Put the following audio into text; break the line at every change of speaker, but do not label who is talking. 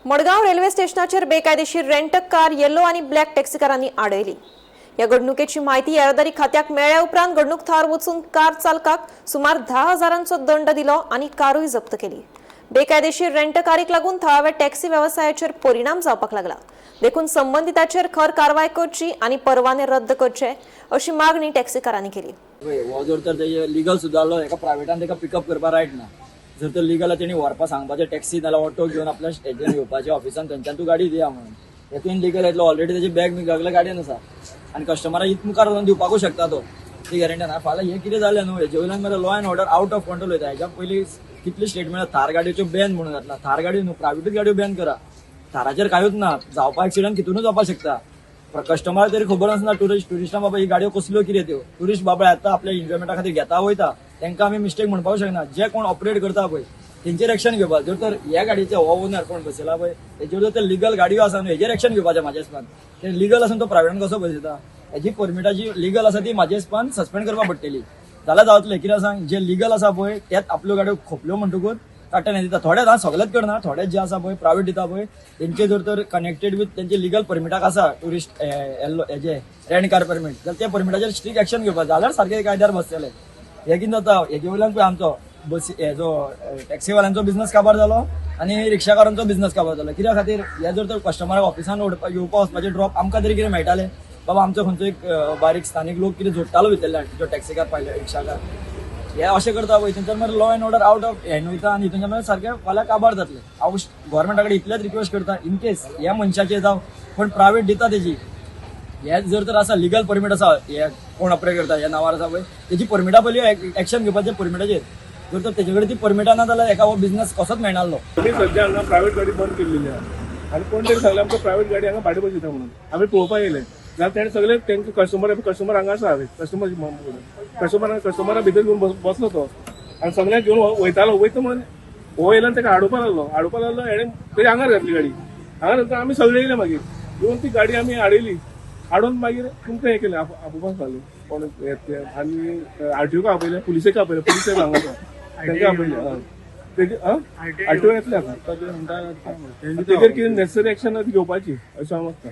Madgaon railway स्टेशनाचेर बेकायदेशीर rent car येलो आनी ब्लॅक टॅक्सीकारांनी आडयली. ह्या घडणुकेची म्हायती येरादारी खात्याक मेळ्ळ्या उपरांत घडणूक थळार वचून कार चालकाक सुमार 10,000चो दंड दिलो आनी कारूय जप्त केली. बेकायदेशीर रेंट कारीक लागून थळाव्या टॅक्सी वेवसायाचेर परिणाम जावपाक लागला. देखून संबंदिताचेर खर कारवाय करची आनी परवाने रद्द करचे अशी मागणी टॅक्सीकारांनी केली.
पळय, हो जर तर तेजे लिगल सुद्दां आसलो, एका प्रायवेटान ताका पिकअप करपा रायट ना. जर तर लिगल आहा, तेणी व्हरपा सांगपाचें, टॅक्सी नाल्यार ऑटो घेवन आपल्या हेजेन येवपाचें ऑफिसान, थंयच्यान तूं गाडी दिया म्हणून. हेतून लिगल येतलो, ऑलरेडी तेजे बॅग बी सगळे गाडयेन आसा आनी कस्टमराक इत मुखार वचून दिवपाकूच शकता तो, ती गॅरंटी ना. फाल्यां हें कितें जालें न्हू, हेजे वयल्यान मरे law and order out of control वयता. हेच्या पयलीं कितली स्टेटमेंट, थार गाडयेच्यो बॅन म्हणून घातला. थार गाडी न्हू, प्रायवेटूच गाडयो बॅन करा. थाराचेर कांयूच ना, जावपा एक्सिडंट कितूनच जावपाक शकता. कस्टमर तरी खबर आसना, टुरिस्टां बाबा ही गाडयो कसल्यो कितें त्यो. टुरिस्ट बाबा येता, आपल्या एन्जॉयमेंटा खातीर घेता, वयता. तांकां आमी मिस्टेक म्हणपाक शकना. जे कोण ऑपरेट करता पळय, तेंचेर एक्शन घेवपाक. जर तर ह्या गाडयेचे हो ओनर कोण बसयला पळय, तेजेर जर तर लिगल गाडयो आसा न्हू, हेजेर एक्शन घेवपाचें म्हाज्या हिसपान. ते लिगल आसून तो प्रायवेटान कसो बसयता? हेजी परमिटाची लिगल आसा ती म्हाज्या हिसपान सस्पेंड करपाक पडटली. जाल्यार जावतलें. कित्याक सांग, जे लिगल आसा पळय तेच आपल्यो गाडयो खोपल्यो म्हणटकूच काडटा न्ही दिता. थोडेच आहा, सगळेच करना. थोडेच जे आसा पळय प्रायवेट दिता पळय, तेंचे जर तर कनेक्टेड विथ तेंचे लिगल परमिटाक आसा टुरिस्ट हेजे रेंट कार परमीट, जाल्यार त्या परमिटाचेर स्ट्रिक्ट एक्शन घेवपाक जाल्यार सारकें कायद्यार बसतले. हे कितें जाता, हेजे वयल्यान पळय आमचो बस हेजो टॅक्सीवाल्यांचो बिझनस काबार जालो आनी रिक्षाकारांचो बिझनस काबार जालो. कित्या खातीर हे जर तर कस्टमराक ऑफिसान येवपा वचपाचे ड्रॉप आमकां तरी कितें मेळटालें बाबा, आमचो खंयचो एक बारीक स्थानीक लोक कितें जोडटालो भितरल्यान, जो टॅक्सीकार पायले, रिक्षाकार. हे अशें करता पळय, थंयच्यान मागीर law and order out of hand वयता आनी हितूनच्यान मागीर सारकें फाल्यां काबार जातलें. हांव गोवोरमेंटा कडेन इतलेंच रिक्वेस्ट करता, इन केस ह्या मनशाचे जावं कोण प्रायवेट दिता तेजी, हे जर तर आसा लिगल परमीट आसा, हे कोण ऑपरेट करता ह्या नांवार आसा पळय, तेजी परमिटा पयली एक्शन घेवपाचें परमिटाचेर. जर तर तेजे कडेन ती परमिटां ना जाल्यार एका हो बिझनस कसोच मेळनासलो.
आमी सद्या हांगा प्रायव्हेट गाडी बंद केल्लेली आहा आनी कोण तरी सांगलें आमकां प्रायव्हेट गाडी हांगा भाडें बसयता म्हणून. आमी पळोवपाक येयले जाल्यार तेणें सगळे तांकां कस्टमर कस्टमर हांगा आसा, कस्टमर कस्टमर कस्टमरा भितर घेवन बसलो तो आनी सगळ्यांक घेवन वयतालो. वयता म्हणून हो येयलो आनी ताका हाडोवपाक लागलो, हाडोवपाक लागलो. हेणें तेज्या आंगार घातली गाडी. हांगा नंतर आमी सगळे येयले. मागीर येवन ती गाडी आमी हाडयली. हाडून मागीर तुमकां हें केलें, आपोवपाक सांगलें कोण येत ते आनी आरटीओक आपयलें, पुलिसेक आपयलें. पुलीस हांगा आसा, तांकां आपयलें. हय, तेजे आरटीओ येतले आतां. तेजेर कितें नेसेसरी एक्शन घेवपाची अशें हांव मागता.